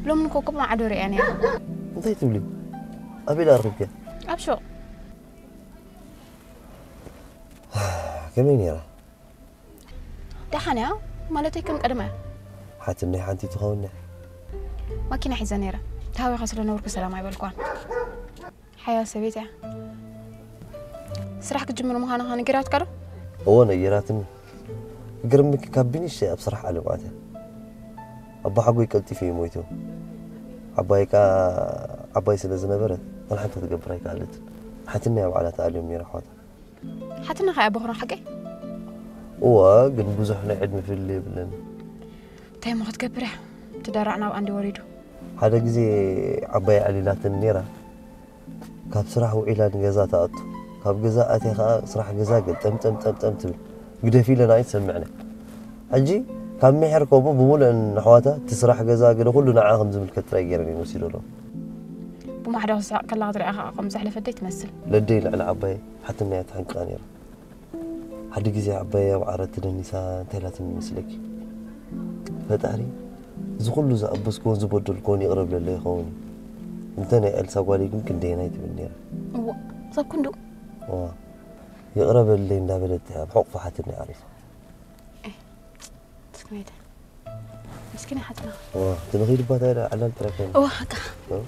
ሎሚ ንኮ እኮ ማዕዶ ርእያ ነይራ። እንታይ ትብሊ? ኣበይ ደኣ ረኺብኪያ? ኣብ ሹቕ። ከመይ ነይራ? ደሓን እያ፣ ማለተይ ከም ቀደማ እያ። ሓትነይ ሓንቲ ትኸውን እያ። ማኪና ሒዘ ነይረ። ተሃዊኻ ስለ ነበርኩ ሰላም ኣይበልኳን። ሓያል ሰበይቲ እያ። ስራሕ ክትጅምር ምዃንኻ ነጊራትካ ዶ? እወ ነጊራትኒ። ክገርመኪ ካብ ቢኒሽ ኣብ ስራሕ ዓለም ኣትያ። ኣቦሓጎይ ቀልጢፉ እዩ ሞይቱ። ዓባይ ከኣ ዓባይ ስለ ዝነበረት ዋላ ሓንቲ ክትገብር ኣይከኣለትን። ሓትነይ ኣብ ዓላ ተኣልዮም ነይራ ኣሕዋታ። ሓትነኻ እያ ቦኽራ ሓቀይ? እወ ግን ብዙሕ ናይ ዕድመ ፍልልይ የብለን። እንታይ እሞ ክትገብር እያ? ትዳራዕ ናብ ኣንዲ ወሪዱ። ሓደ ግዜ ዓባይ ኣዕሊላትኒ ነይራ። ካብ ስራሕ ውዒላ ንገዛ ትኣቱ። ካብ ገዛ ኣትያ ከኣ ስራሕ ገዛ ገልጠምጠምጠምጠም ትብል። ግደፊ ኢለና ኣይትሰምዕን እያ። ሕጂ ካብ ምሒር ከምኡ ብምሉአን ኣሕዋታ እቲ ስራሕ ገዛ ገለ ኩሉ ንዓ ከም ዝምልከት ጥራይ ገይረን እየን ወሲደንኦ። ብማሕዳ ክትስሕቕ ከላ ክትሪኣ ከኣ ከም ዘሕለፈት ደይ ትመስል። ለደይ ልዕሊ ዓባየ ሓትነይ እያ ተሓንቂቓ ነይራ። ሓደ ግዜ ዓባየ ኣብ ዓራት ተደኒሳ እንታይ ኢላትኒ ይመስለኪ? ፈጣሪ እዚ ኩሉ ዝኣበስክዎን ዝበደልክዎን ይቕረ ብለለይ ይኸውን እዩ። እንተ ናይ ኤልሳ ጓለይ ግን ክንደየናይ ትብል ነይራ። እዋ፣ ክሳብ ክንድኡ? እዋ፣ ይቕረ በልለይ እንዳበለት እያ ኣብ ሕቑፋ ሓትነይ ዓሪፋ። ትስክነይተ። ምስኪና ሓትና። እዋ፣ እቲ ንኺድ ባታ ኢላ ዕላል ጥራይ ኮይና። እዋ፣ ሓቃ። እዋ።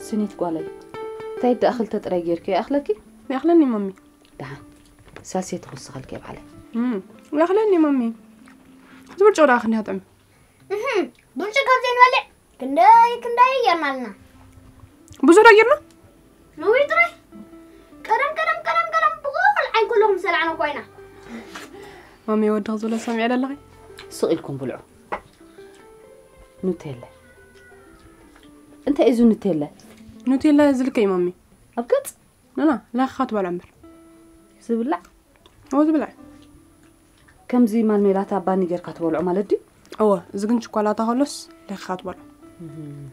ስኒት ጓለይ፣ እንታይ ደኣ ክልተ ጥራይ ጌርኪ ይኣኽለኪ? ይኣኽለኒ ማሚ። ደሓን፣ ሳልሰይቲ ክውስኸልኪ እየ ባዕለይ። እም፣ ይኣኽለኒ ማሚ። እዚ ብርጭቕ ደኣ ክንደይ ይጥዕም? እህም፣ ብርጭቕ ካብ ዘይንበልዕ ክንደይ ክንደይ ጌርና ኣለና። ብዙሕ ዶ ጌርና? ነዊሕ ጥራይ። ቀደም ቀደም ቀደም ቀደም ብቆልዓ ከለኹም ዝሰላዕና እኮ ኢና። ማሚ ወድኺ ዝብሎ ሰሚዐ ኣለኺ? ስቕ ኢልኩም ብልዑ። ኑቴለ። እንታይ እዩ እዚ ኑቴለ? ኑቴለ ዝልከ እዩ ማሚ። ኣብ ገጽ? ናና፣ ላይኽኻ ትበልዖ እምበር። ዝብላዕ? እዎ ዝብላዕ። ከምዚ ማልሜላታ ኣብ ባኒ ጌርካ ትበልዖ ማለት ድዩ? እወ፣ እዚ ግን ችኮላታ ከሎስ ላይኽኻ ትበልዖ። እም።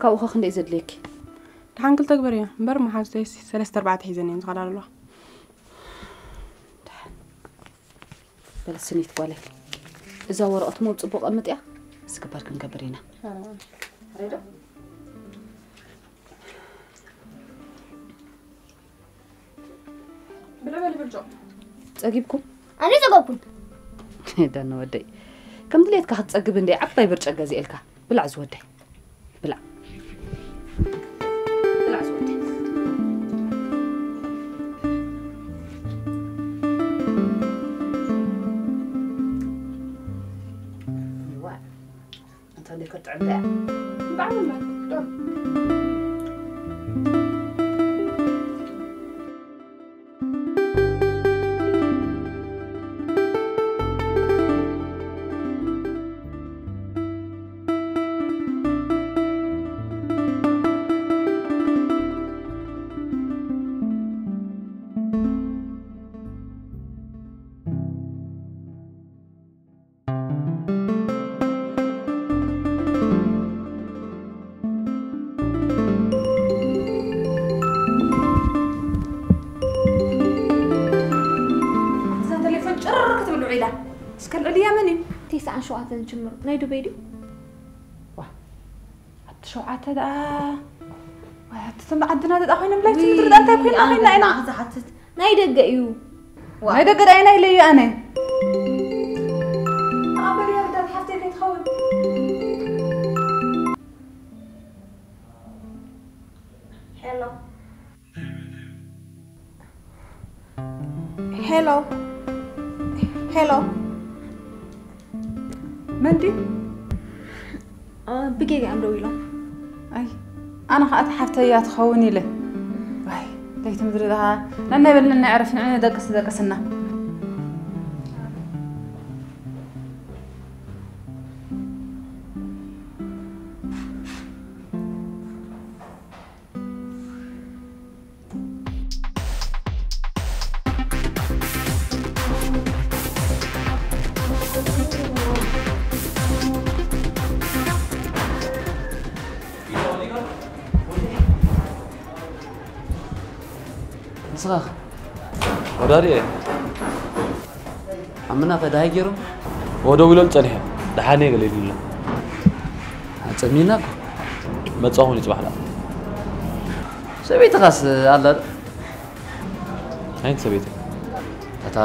ካብኡ ኸ ክንደይ ዘድልየኪ? ደሓን ክልተ ግበር እየ እምበር፣ መሓዙተይስ ሰለስተ ኣርባዕተ ሒዘን እየን ዝኸዳ ዘለዋ። ደሓን። በል ስኒት ጓለይ፣ እዛ ወረቐት ሞ ኣብ ጽቡቕ ኣቐምጥያ፣ ዝግበር ክንገብር ኢና። ሬዶ? ብልዕ በሊ ብርጭቕ። ጸጊብኩም? ኣነ ጸገብኩም። ዳኒ ወደይ፣ ከም ድሌትካ ክትጸግብ እንደ ዓባይ ብርጭቕ ገዚኤልካ። ብላዕ ዝወደይ። ብላዕ። ብላዕ ዝወደይ። ዋዕ። እንተ ደይ ክትጥዕም ደያ። ብጣዕሚ እምበር። ጥዑም። ሸውዓተ ንጅምር። ናይ ዱበይ ድዩ? ዋ፣ ኣቲ ሸውዓተ ደኣ። ዋይ፣ ኣቲ እቶም ዓድና ደኣ ኮይኖም ላይፍ ውይ፣ ምድሪ ደኣ እንታይ ኮይና ኣነ ኮይና ኢና? ንዓኻ ዝሓትት ናይ ደገ እዩ። ዋ። ናይ ደገ ደኣ ናይ ለዩ ኣነ። ኣበል የርዳት ሓፍተይ ከይትኸውን። ሄሎ። ሄሎ። ሄሎ። መን ድዩ? እ፣ ብጌጋ እዮም ደው ኢሎም። ኣይ፣ ኣነ ኸኣ እታ ሓፍተይ እያ ትኸውን ኢለ። ዋይ፣ ለይቲ ምድሪ ደኣ ነናይ በልና ነናይ ዕረፍ ንዕነ ደቅስ ደቅስና። ንስኻ ኸ? ወዳሪ እየ። ኣምና ከ ደሃይ ገይሮም? ወደው ኢሎም ጸኒሖም። ደሓን እየ ገለ ኢሉና። ኣጸሚና እኮ። መጻኹ ንጽባሕ ደኣ። ሰበይትኻስ ኣላ ዶ? ኣይን ሰበይቲ። እታ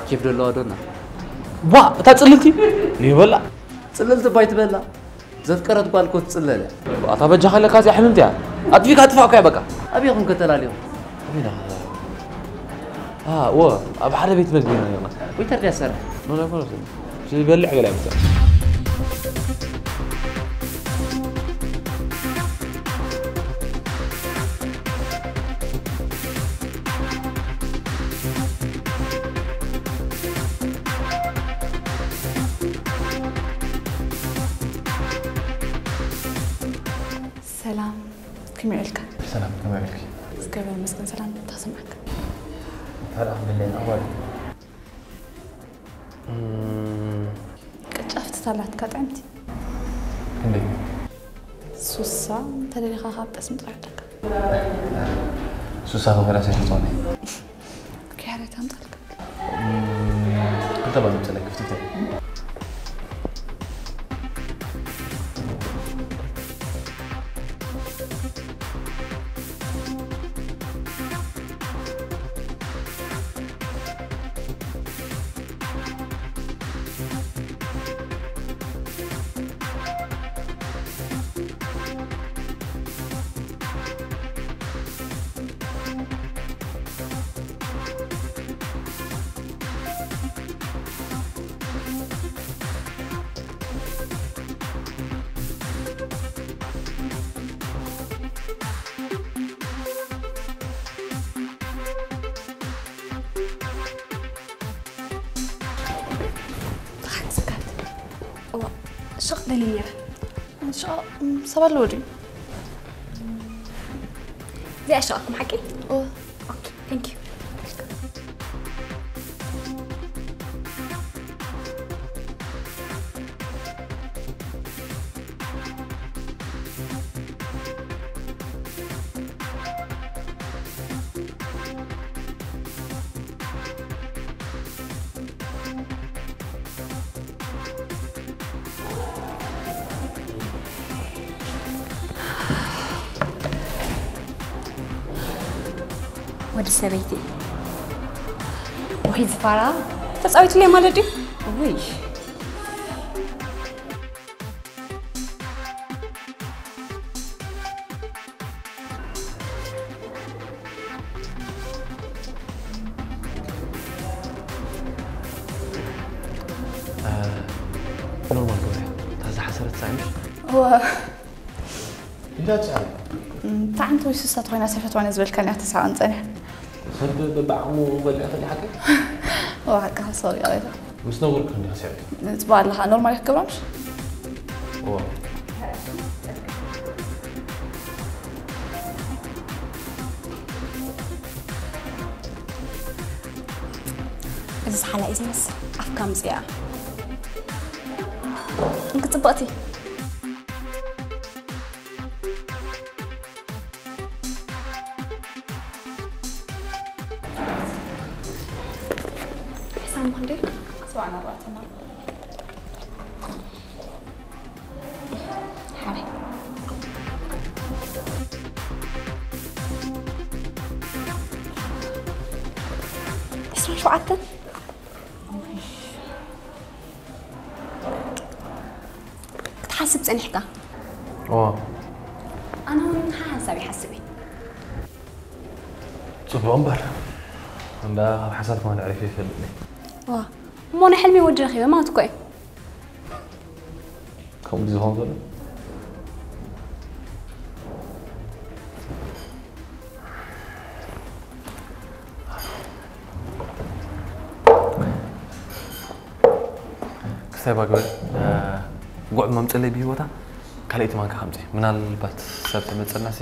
ኬፍ ደለዋ ዶና? ዋ፣ እታ ጽልልቲ? ንበላ። ጽልልቲ ባይ ትበላ። ዘፍቀረት ጓል እኮ ትጽለል እያ። ኣታ በጃኻ ለካ እዚኣ ሕምምቲ እያ። ኣጥፊእካ ኣጥፋእኳ እያ በቃ። ኣበይ ኢኹም ከተላልዮም? ኣበይ ኢና? ኣ፣ ወ፣ ኣብ ሓደ ቤት መግቢ ኢና ነርና። ዌይተር ድያ ትሰርሕ? ኖ፣ ኖ፣ ኖ፣ ኖ። ዝበልዕ ገለ ኣይመጽእን። ሰላም፣ ከመይ ውዒልካ? ሰላም፣ ከመይ ውዒልኪ? እግዚኣብሔር ይመስገን፣ ሰላም። እንታይ ተሰምዓካ? እንታይ ደኣ ክንደለይ፣ ኣዋል። እም። ቅጫ ፍትታ ኣላትካ ጥዕምቲ። ክንደይ? ሱሳ፣ እንተደሊኻ ካብ ጠስሚ ጥራሕ ኣለካ። ሱሳ ከፈላሲ ተጾመ። ክያሬት ኣምጣልካ። እም፣ ክልተ ባኒ ምጸለይ ክፍትፍተይ። ተሓንስካት። እዋ፣ ሸቕ ደሊ ነይረ። ሸቕ፣ ም፣ ሰብ ኣለዎ ድዩ? እዚኣ ሸቕኩም ሓቂ? እዋ። ኦኬ፣ thank you። ወዲ ሰበይቲ። ወይ ዝፋራ ተጻዊትለይ ማለት ድዩ? ውይ። ኖርማል ግበርያ። እታ ዝሓሰረት ሳዕምሽ? እዋ። ኢላ ትስዕር። እም፣ ብጣዕሚ ትውስሳት ኮይና ሰፈት ዋነ ዝበልካኒ ኣተሳቐን ጸኒሐ። ሰብ በብዓቕሙ በልዕ ፈሊሓከ? እዋ፣ ሓቅኻ፣ ሶሪ፣ ይቕሬታ። ምስ ነውርክ እንዲኻ ስዕር። ንጽባ ኣለኻ፣ ኖርማል ክትገብሮምሽ? እዋ። እዚ ዝሓላ እዩ ዝመስል። ኣፍካ ምጽያ። እንክ ጽብቕቲ። ሕሳም ክንደይ? ሰብዓን ኣርባዕተን። ሸውዓተ ክትሓስብ ጸኒሕካ። ኦ ኣነ እውን ሓሓንሳብ ይሓስብ እየ። ጽቡቕ እምበር እንዳ ካብ ሓሳብ ከማን ዕሪፍ ይፈልጥኒ። ዋ እሞ ናይ ሕልሚ ወዲ ረኺበ ማለት እኮ እዩ። ከምኡ ዝኸውን ዘሎ ክስታይ ባግበ ጉዕ መምፅለይ ብሂወታ ካልኣይቲ ማንካ ከምፂ ምናልባት ሰብ ተመፀና ሲ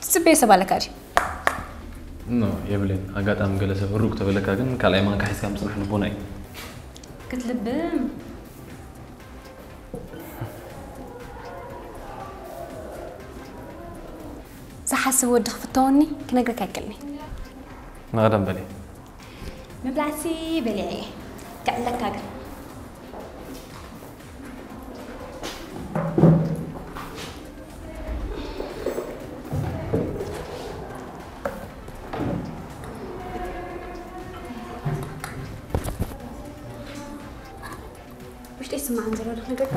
ትጽበዮ ሰብ ኣለካ ድዩ? ኖ የብለይን። ኣጋጣሚ ገለ ሰብ ሩቅ ተበለካ ግን ካልኣይ ማንካ ሒዝካ ምፅናሕ ልቦና እዩ። ክትልብም ዝሓስብ ወዲ ክፍተወኒ ክነግረካ ኣይክእልኒ። ንቐደም በሊ ምብላዕሲ በሊዐ እየ ክዕለካ ግን ውሽጢ ይስማዓን ዘሎ ዶ ነገር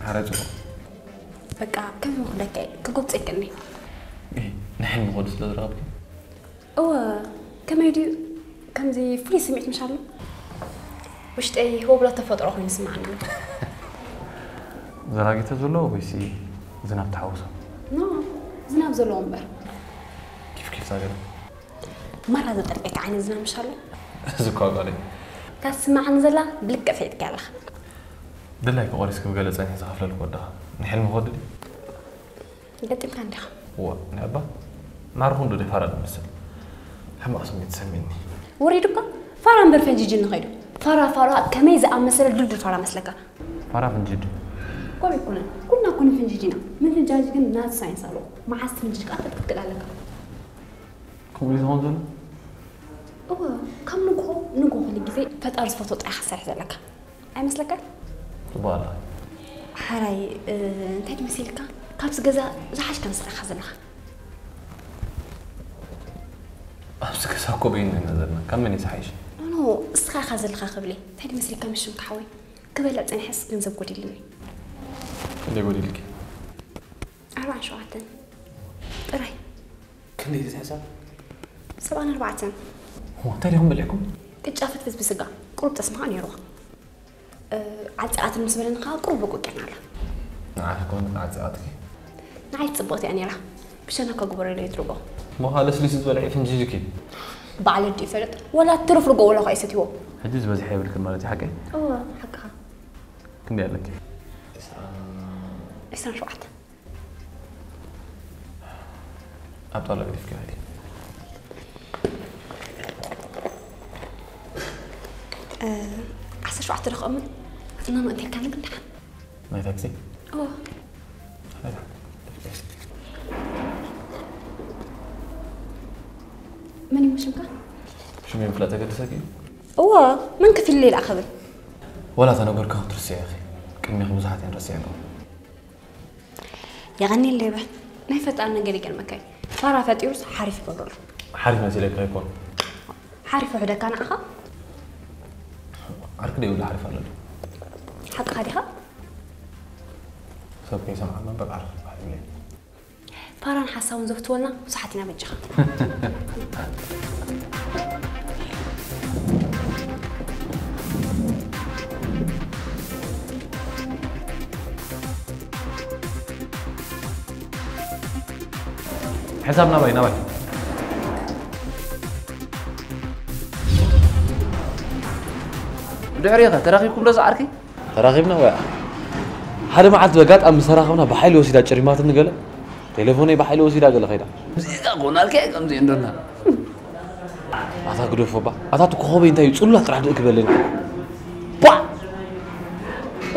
ሓረ ፅቡቕ በቃ ከም ምኽደከ ክጎብፀ ይክእልኒ ንሕን ምኾዱ ስለ ዝረኸብኪ እወ ከመይ ድዩ ከምዚ ፍሉይ ስምዒት ምሽ ኣሎ ውሽጠይ ህወብላ ተፈጥሮ ኮይኑ ይስማዓኒ ኣሎ ዘራጊተ ዘሎ ወይሲ ዝናብ ተሓውሶ ኖ ዝናብ ዘለዎ እምበር ኪፍ ኪፍ ታገለ ማራ ዘጠልቀካ ዓይነት ዝናብ ምሽ ኣሎ እዚ እኳ ጓለይ እታ ትስማዓኒ ዘላ ብልክዕ ፈሊጥካ ኣለኻ ድላይ ክቆሪስ ክብገለ ፀኒሕ ዝኸፍለልክ ወድኻ ንሕልሚ ክወድድ ገጢምካ እንዲኻ እዋ ናይ ኣባ ማርኹ እንዶ ደፋራ ዝመስል ሕማቕ ስሜት ተሰሚዕኒ ወሪዱካ ፋራ እምበር ፈንጂጂ ንኸይዱ ፋራ ፋራ ከመይ ዝኣመሰለ ድልዱል ፋራ መስለካ ፋራ ፍንጅድ ኮም ይኮነን ኩልና ኩን ፍንጂጂ ኢና ምፍንጃጂ ግን ናት ሳይንስ ኣለዎ መዓስ ፍንጂጂ ከዓ ክትክትክል ኣለካ ከምኡ እዩ ዝኸውን ዘሎ እወ ካብ ንግሆ ንግሆ ኩሉ ግዜ ፈጣሪ ዝፈቶ ጥራሕ ክትሰርሕ ዘለካ ኣይመስለካ ጽቡቕ ኣለኻ ሓራይ እንታይ ድመሲልካ ካብዚ ገዛ ዝሓሽካ መስለካ ዘለካ ኣብዚ ገዛ እኮ በይንና ኢና ዘለና ካብ መን እዩ ዝሓይሽ ኖ እስኻ ኢኻ ዘለኻ ክብል እንታይ ድመሲልካ ምሽም ክሓወይ ክበልዕ ፀኒሐስ ገንዘብ ጎዲልኒ ክንደይ ጎዲልኪ ኣርባዓን ሸውዓተን ጥራይ ክንደይ እዚ ሕሳብ ሰብዓን ኣርባዕተን እንታይ ዲኹም በሊዕኩም ቅጫ ፍትፍት ብስጋ ቁሩብ ጠስምኻ ነይርዋ ዓፂቓትን ምስ በለኒ ከዓ ቁሩብ በቁቂርና ኣላ ንዓኺ ኮን ዓፂቓትኪ ንዓይ ፅብቕቲ እያ ነይራ ብሸነካ ግበረሉ ይትርጎ እሞ ከዓ ለስሊሱ ዝበልዐ ፍንጅጅኪ ባዕለ ድዩ ይፈልጥ ወላ ትርፍርጎ ወላ ኳ ይሰትይዎ ሕጂ ዝበዝሐ የብልክን ማለት እዩ ሓቀይ እወ ሓቅኻ ክንደይ ኣለኪ ዕስራን ሸውዓተን ኣብ ጣውላ ገዲፍኪ ሂዲ ዓሰርተ ሸውዓተ ዶ ክቐምጥ ፍናኑ እንተልካኒ ግን ደሓን ናይ ታክሲ እወ መን እዩ ሽምካ ሽመይ ምፍላጥ ተገድሰኪ እዩ እወ መን ክፍልል ኢላ ክብል ወላ ተነገርካ ክትርስያ ኢኺ ቅድሚኺ ብዙሓት እየን ረሲዐ ኣለኹ የቐኒለይ በል ናይ ፈጣሪ ነገር ይገርመካ እዩ ፋራ ፈጢሩስ ሓሪፍ ይገብረሉ ሓሪፍ መሲለካ ኣይኮን ሓሪፍ ውሕደካ ንዓኻ ዓርኪ ደይብሉ ሓሪፍ ኣሎ ድዩ ሓቅኻ ዲኻ ሰብ ከይሰምዓና እምበር ዓርኪ ዝበሃል የብለይ ፋራን ሓሳውን ዘፍትወልና ብዙሓት ኢና በጃኻ ሕሳብ ናባይ ናባይ ብድሕሪኸ ተራኺብኩም ዶ ዝዓርኪ ተራኺብና ወይ ሓደ መዓልቲ በጋጣሚ ምስ ተራኸብና ብሓይሊ ወሲዳ ጭሪማትኒ ገለ ቴሌፎነይ ብሓይሊ ወሲዳ ገለ ከይዳ ሙዚቃ ኮናልከ ከምዚ እንዶና ኣታ ግደፎ ባ ኣታ ትኮኸበይ እንታይ እዩ ጽሉላት ጥራሕ ድእ ክበለኒ ባ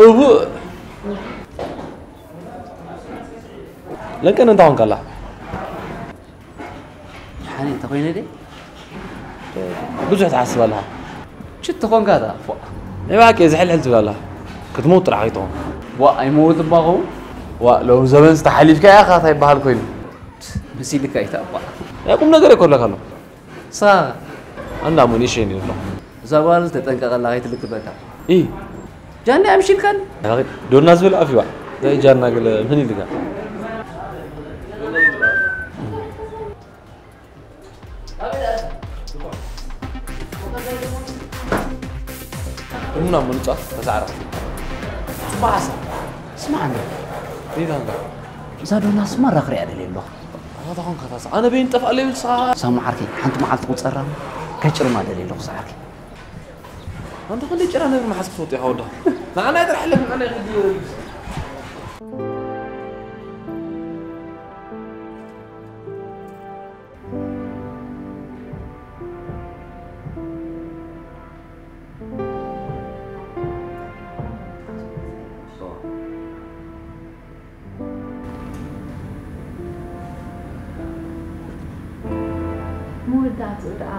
እውእ ለንቀን እንታይ ኾንካ ኣላ ሓኒ እንተኮይነ ደ ብዙሕ ትሓስብ ኣለኻ ሽት ተኾንካ ዳ ፎ ናይ ብሓቂ ዝሕልሕል ትብል ኣላ ክትመውት ጥራሕ ከይትኾን ዋ ኣይመውት እባ ኸውን ዋ ሎም ዘበን ዝተሓሊፍካ ኢኻ እንታይ ይበሃል ኮይኑ መሲልካ ኣይተኣባ። ናይ ቁም ነገር እኮ ኣለካ ኣሎ። ሳ ኣንዳ ሙኒሽ እኔ ነው። እዛ ጓል ተጠንቀቐላ፣ ከይትልክበካ። ኢ ጃኒ ኣምሺልካን? ዶና ዝብል ኣፊዋ። ናይ ጃና ገለ ምን ይልካ? እምና ምንጻ ተሳዕራ። ጽባሕ ሓሳብ። ስማዕ እንዶ። ሪዳ እንዶ። እዛ ዶና ስማ ራኽሪያ ደልየ ኣለኹ። ኣታ ኾንካ ታሳ። ኣነ በይን ጠፍኣ ለይ ብልሳ። ሳሙ ዓርከይ፣ ሓንቲ መዓልቲ ቁጸራ ከጭርማ ደልየ ኣለኹ፣ ሳዓርከይ። ኣንተ ክንደይ ጭራ ነብሪ መሓዝ ክትወጡ ኢኻ ወዳ። ንዓና ይጥራሕ ኣለክ፣ ንዓና ይኽድ። መወዳእትኡ ደኣ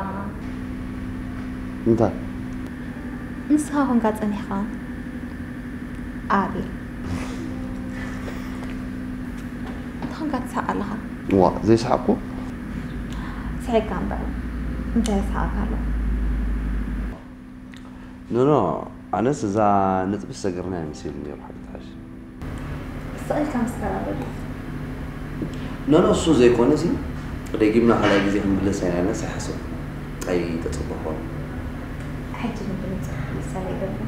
እንታይ? ንስኻ ኮንካ ጸኒሕካ። ኣቤል። እንታይ ኮንካ ትስሕቕ ኣለኻ? ዋ፣ ዘይሰሓቕኩ? ስሒቕካ እምበር። እንታይ የስሕቐካ ኣሎ? ኖ፣ ኖ፣ ኣነስ እዛ ነጥቢ ዝሰገርናያ መሲሉኒ ነይሩ፣ ሓቂ ትሓሽ። ስቕ ኢልካ ምስከር ኣሎ ድዩ? ኖ፣ ኖ፣ እሱ ዘይኮነ ሲ፣ ደጊምና ካልኣይ ግዜ ክንምለስ ኢና ኢለስ ኣይሓሰብኩን። ኣይተጸበኽዋን። ሕጂ ንብንጹር ክምልሰለይ ገርኒ።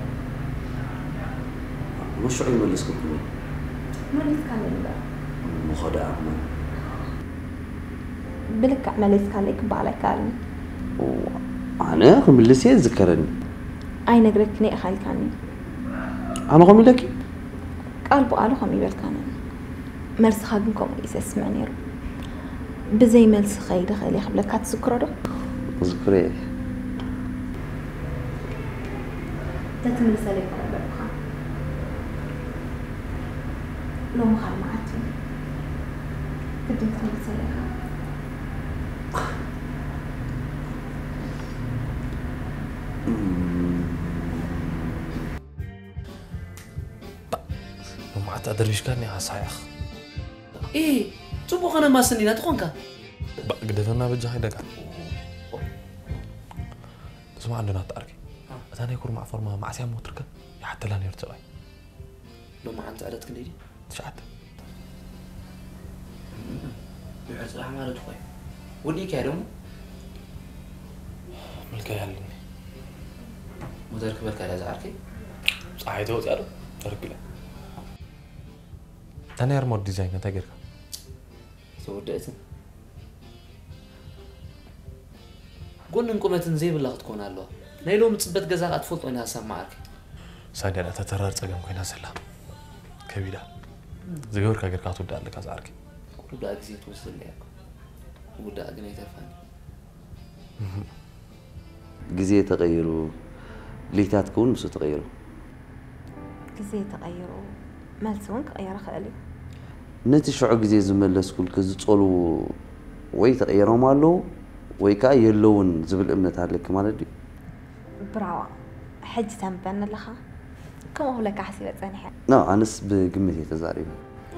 እሞ ሽዑ ይመልስክልኩም እየ። መሊስካለይ እምበር። እሞ ኸ ደኣ እሞ። ብልክዕ መሊስካለይ ክበሃል ኣይከኣልን። እዋ፣ ኣነ ክምልስ እየ ዝዝከረኒ። ኣይነግረክን እየ ኢኻ ኢልካኒ። ኣነ ከምኡ ኢለኪ? ቃል ብቓሉ ከምኡ ይበልካኒ። መልስኻ ግን ከምኡ እዩ ዘስምዕ ነይሩ። ብዘይ መልሲ ክኸይድ እኽእል እየ ክብለካ ትዝክሮ ዶ? እዝክሮ እየ። ተትምልሰለይ እኮ ነበርኩኻ። ሎሚ ካልእ መዓልቲ እዩ። ግድን ክትምልሰለይ ኢኻ። እም። ሎማዓንቲ ኣደርቢሽካኒ ኢኻ ሳያኽ። ኢ፣ ጽቡቕ ኸነ ማስኒና ትኾንካ። ባእ፣ ግደፈና በጃኻ ይደቃ። ስማዕ፣ እንዶ ናት ዓርከይ። አ። እታ ናይ ኩርማዕ ፎርማ መዓስ እያ እሞ ትርከብ? ይሓተላ ነይሩ ሰብኣይ። ሎማዓንቲ ዕለት ክንደይ ድዩ? ትሽዓተ። ድሕሪ ጽባሕ ማለት እኮ እዩ። ወዲእካያ ደሞ? ምልካይ ኣለኒ። ሞተር ክበልካ ድያ ዝዓርከይ? ጸሓይ ተወጽያ ዶ? ተረኪበ። እታ ናይ ኣርሞር ዲዛይን እንታይ ጌርካ? ተወደእትን። ጎንን ቁመትን ዘይብላ ክትኮን ኣለዋ። ናይ ሎሚ ጽበት ገዛ ከኣ ትፈልጦ ኢና፣ ሃሳብ መዓርከይ። ሳንድያ ደኣ እታ ተራር ጸገም ኮይና ዘላ። ከቢዳ። ዝገበርካ ጌርካ ክትውዳእ ኣለካ ዝዓርከይ። ቁሩብ ደኣ ግዜ ትወስደለይ እያ እኮ። ክውዳእ ግን ኣይተርፋን። ግዜ ተቐይሩ፣ ድሌታትኪ እውን ምስኡ ተቐይሩ። ግዜ ተቐይሩ፣ መልሲ እውን ክቕየር ይኽእል እዩ። ነቲ ሽዑ ግዜ ዝመለስኩልኪ ዝጸልዉ ወይ ተቐይሮም ኣለዉ ወይ ከኣ የለዉን ዝብል እምነት ኣለኪ ማለት ድዩ? ብራዋ፣ ሕጂ ተንብበኒ ኣለኻ? ከምኡ ክብለካ ሓሲበ ጸኒሐ። ኖ፣ ኣነስ ብግምት እየ ተዛሪበ።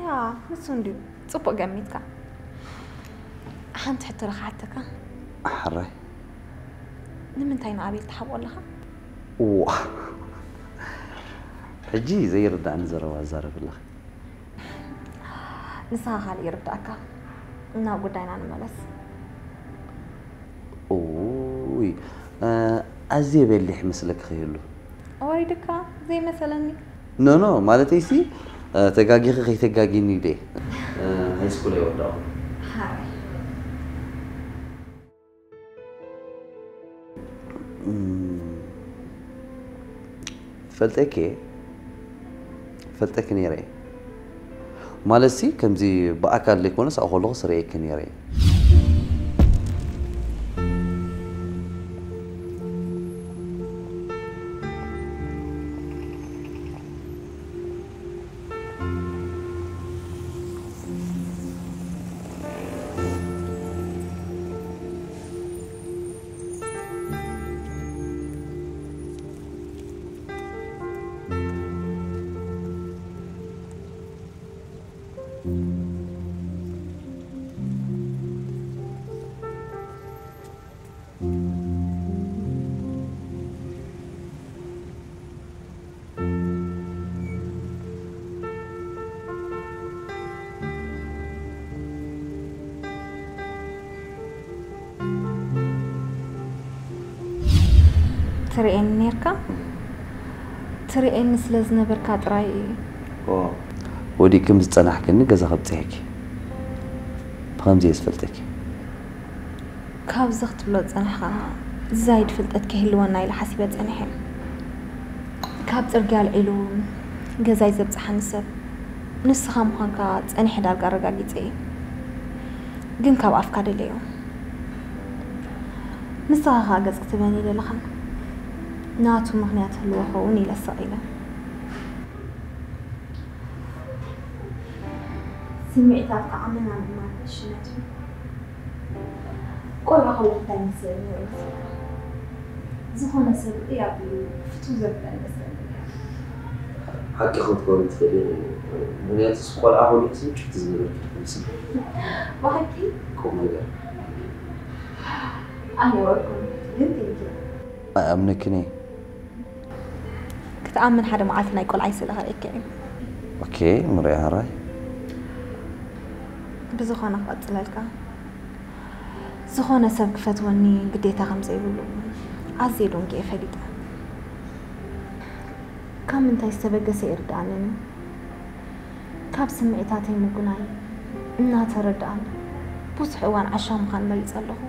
ያ፣ ንሱ እንድዩ። ጽቡቕ ገሚትካ። ሓንቲ ሕቶ ዶ ክሓተካ? ሓራይ። ንምንታይ ንኣቤል ትሓብኦ ኣለኻ? እዋ። ሕጂ ዘይርድኣኒ ዘረባ ትዛረቢ ኣለኺ። ንስኻ ካልእ ይርድኣካ። ናብ ጉዳይና ንመለስ። ኡይ፣ እ፣ ኣዝየ በሊሕ ይመስለኪ ከይህሉ። ወሪድካ ዘይመሰለኒ። ኖ፣ ኖ፣ ማለተይሲ፣ እ፣ ተጋጊኺ ከይተጋጊኒ ኢለ። እ፣ ሃይስኩል ኣይወዳእኹን። ሓራይ። እም፣ ፈልጠኪ እየ፣ ፈልጠኪ ነይረ እየ። ማለትሲ፣ ከምዚ ብኣካል ዘይኮነስ ኣብኡ ከለኹስ ርእየኪ ነይረ እየ። ትርእየኒ ነርካ? ትርእየኒ ስለ ዝነበርካ ጥራይ። ኦ፣ ወዲቅኪ ምስ ጸናሕክኒ ገዛ ከብጽሐኪ። ብኸምዚ እየ ዝፈልጠኪ። ካብዚ ክትብሎ ዝጸናሕካ ዝዛይድ ፍልጠት ከይህልወና ኢለ ሓሲበ ጸኒሐ። ካብ ጽርግያ ኣልዒሉ ገዛይ ዘብጽሓኒ ሰብ ንስኻ ምዃንካ ጸኒሐ ዳርጋ ኣረጋጊጸ እየ። ግን ካብ ኣፍካ ደለዮ። ንስኻ ኸኣ ገጽ ክትበኒ ደለኻ። ናቱ ምኽንያት ህልዎ ኸውን ኢለ ስቕ ኢለ። ስምዒታትካ ዓመና ምማር ዕሽነት እዩ። ቆልዓ ከለኹ እንታይ ይመስለኒ ነይሩ መሰልካ? ዝኾነ ሰብ ርእይ ኣቢሉ ፍትው ዘብለኒ መስለኒ ነይሩ። ሓቂ ክትኮኒ ትኽእሊ ኢኺ። ምኽንያቱስ ቆልዓ ኮኒኽሲ ምጭርቲ ዝነበርኪ ትመስሊ። ብሓቂ? ቁም ነገር። ኣይነበርኩን፣ ግን ቴንኪ። ኣይኣምነክን እየ። ክትኣምን ሓደ መዓልቲ ናይ ቆልዓይ ስእሊ ከርእየካ እየ። ኦኬ፣ ንሪኣ ሕራይ። ብዝኾነ ክቐጽለልካ። ዝኾነ ሰብ ክፈትወኒ ግዴታ ከም ዘይብሉ ኣዝየ ደንጊየ ፈሊጠ። ካብ ምንታይ ዝተበገሰ ኣይርድኣንን እዩ። ካብ ስምዒታተይ ምጉናይ እናተረድኣኒ ብዙሕ እዋን ዓሻ ምዃን መሪጸ ኣለኹ።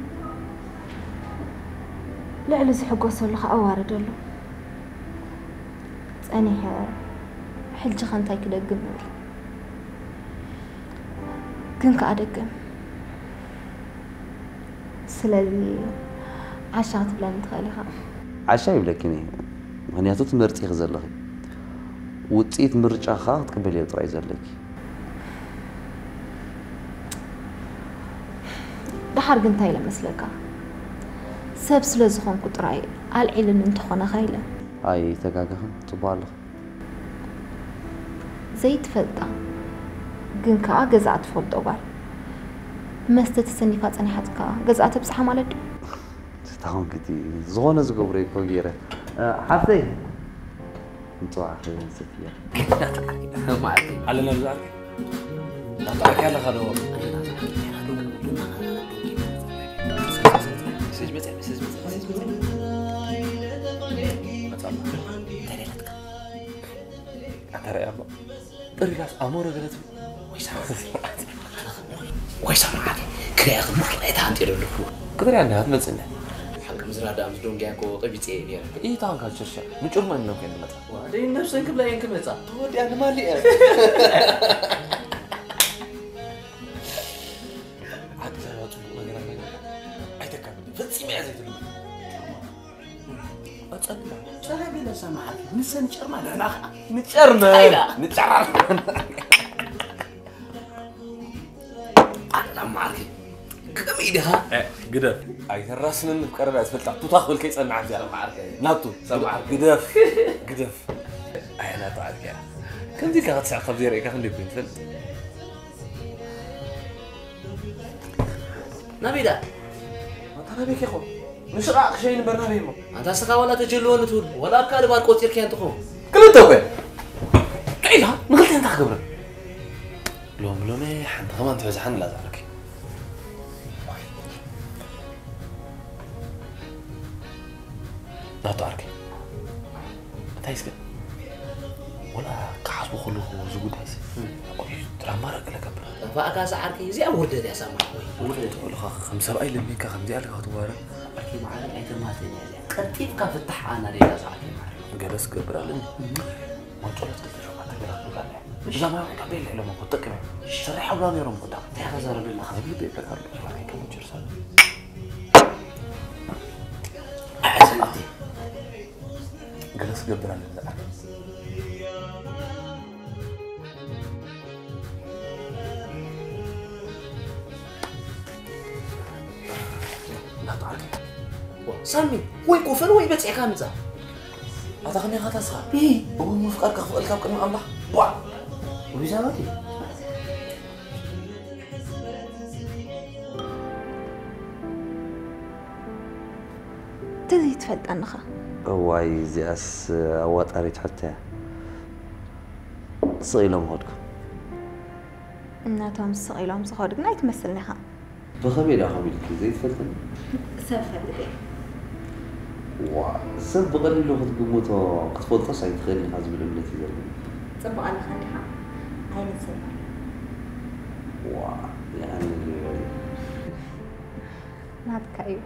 ልዕሊ ዝሕጎሰሉ ከኣ ኣዋርደሉ። ጸኒሐ ሕጂ ከ እንታይ ክደግም እብል? ግን ከኣ ደገም። ስለዚ ዓሻ ክትብለኒ ትኽእል ኢኻ። ዓሻ ይብለኪን እየ፣ ምኽንያቱ ትመርጺ ኢኺ ዘለኺ። ውጽኢት ምርጫኻ ክትቅበልዮ ጥራይ ዘለኪ። ደሓር ግን እንታይ ኢለ መስለካ? ሰብ ስለ ዝኾንኩ ጥራይ ኣልዒልኒ እንተኾነ ከ ኢለ። ኣይተጋገኽን፣ ጽቡቕ ኣለኺ። ዘይትፈልጣ ግን ከኣ ገዛኣ ትፈልጦ ጓል መስተ ተሰኒፋ ጸኒሓትካ ገዛኣ ተብጽሓ ማለት ድዩ? ስታኹም ግዲ ዝኾነ ዝገብሮ እኮ ገይረ። እ፣ ሓፍተይ፣ ምጽዋዕ ክሰትያ። ማለት ኣለና ብዛዕባ ናጣዕካ ኣለኻ ዶ? ኣታ ርኣያ እባ። ጥሪላስ ኣሞረ ገለ ትብል። ወይ ሰማዕቲ። ወይ ሰማዕቲ። ክሪኣ ግን ምኽንያት ኣንጢሩ ኣለኹ። ክትሪኣ እንዲኻ ትመጽእ እንዲያ። ሓቂ ምዝራብ ደኣ ምስ ዶንግያ እኮ ቀቢጸ እየ ነይረ። ኢታንካ ቸርሻ። ምጩር ማን ነው ከንመጣ? ዋ፣ ደይ ነፍሰን ክብላ እየን ክመጻ። ተወዲኣ ንማሊ እየ። ዓዲ ዘረባ ጽቡቕ ነገር ኣለና። ኣይተካብድ። ፈጺመ እያ ዘይትልምድ። ጸግና። ጸጋጊ ለሰማዓት። ንሰን ጨርማ ንሕና ኸዓ ንጨርመን። ንጨራርመን። ኣላ ማዓርከይ። ከመይ ኢኻ? እ፣ ግደፍ። ኣይተራስነኒ ብቀረባ እያ ዝፈልጣ። ቱታ ክብል ከይጸንዓ እዚኣ። ሰማዓርከይ። ናቱ። ሰማዓርከይ። ግደፍ። ግደፍ። ኣይ፣ ናቱ ዓርከይ እያ። ከምዚ ኢልካ ክትስዕር ካብ ዘይርእየካ ክንደይ ኮይኑ ትፈልጥ? ናበይ ደኣ? ኣታ ናበይ ኬኾ? ንሽቓቕ ክሸይን እምበር ናበይ እሞ? ኣንታ እስኻ ዋላ ተጀልወኒ ትብል፣ ዋላ ኣብ ካልእ ባር ቆጺርካየን ትኸውን። ክልተ እኮ እየን። ጥዒላ፣ ንኽልተ እንታይ ክገብረን? ሎሚ ሎሚ ሓንቲ ከማን ትበዝሓን ኣላ ዝዓርከይ። ናቱ ዓርከይ። እንታይ እስከ? ወላ ክሓስቦ ከለኹ እዚ ጉዳይሲ፣ እም። ቆይ፣ ድራማ ረገለ ገብር። ጠፋእካ ሰዓርከይ፣ እዚኣ ውርደት እያ ሳማ። ውርደት። ወልኻ ከም ሰብኣይ ለሚንካ ከምዚኣ ኢልካ ክትዋረድ? ዓርከይ መዓረይ ኣይተማተን እያ እዚኣ። ቀልጢፍካ ፍታሕ ኣና ደይዳ ሰዓርከይ መዓረይ። ገለስ ገብር ኣለኒ። እም። ማንጮሎት ክልተ ሸውዓተ ገራ ክትብላ እያ። እዛ ማይ ወዳ ቤላ ኢሎም እኮ ትጠቅም እያ። ሰሪሓ ብላ ነይሮም እኮ ዳ። እንታይ ኢኻ ተዛረብ ዘለኻ? ዝብል ቤላ ኣሎ። ሰብኣይ ከም ጀርሳ። ኣይ፣ ሰማዕቲ። ገለስ ክገብር ኣለኒ ዝዓርከይ። ናቱ ዓርከይ። ዋ፣ ሳሚ፣ ወይ ኮፈን ወይ በጺዕካ ምጻእ። ኣታ ከመይ ኢኻ ታስኻ? እ። እውን ምፍቃር ከኽፍቐልካ ኣብ ቅድሚ ኣምላኽ። ቧዕ! ወይ ዛባት እዩ። ተዘይትፈልጠኒ ኸ? እዋይ፣ እዚኣስ ኣዋጣሪት ሕቶ እያ። ስቕ ኢሎም ኸድኩ። እናቶም ስቕ ኢሎም ዝኸዱ ግን ኣይትመስልን ኢኻ። ብኸመይ ደኣ ኸም ኢልኪ ዘይትፈልጥኒ? ሰብ ፈልጥ እየ። ዋ ሰብ ብቐሊሉ ክትግምቶ ክትፈልጦስ ኣይትኽእል ኢኻ ዝብል እምነት እዩ ዘለኒ። ጽቡቕ ኣለኻ እንዲኻ? ኣይነት ሰብ ዋ የቐንል ይበል። ናትካ እዩ።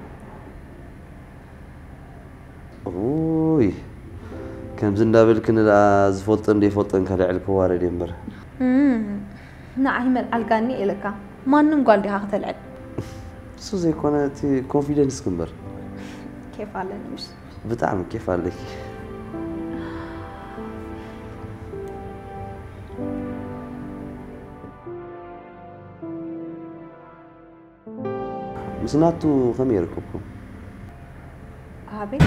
ኡይ ከምዚ እንዳበልክኒ ደኣ ዝፈልጦን ዘይፈልጦን ከልዕል ክዋረድ እየ እምበር። እም፣ ንዓይ መልዓል ጋኒ ኢለካ ማንም ጓል ዲኻ ከተልዕል? እሱ ዘይኮነ እቲ ኮንፊደንስ ክምበር። ኬፍ ኣለኒ ምሽ? ብጣዕሚ ኬፍ ኣለኪ። ምስ ናቱ ከመይ ይርከብኩም? ኣቤት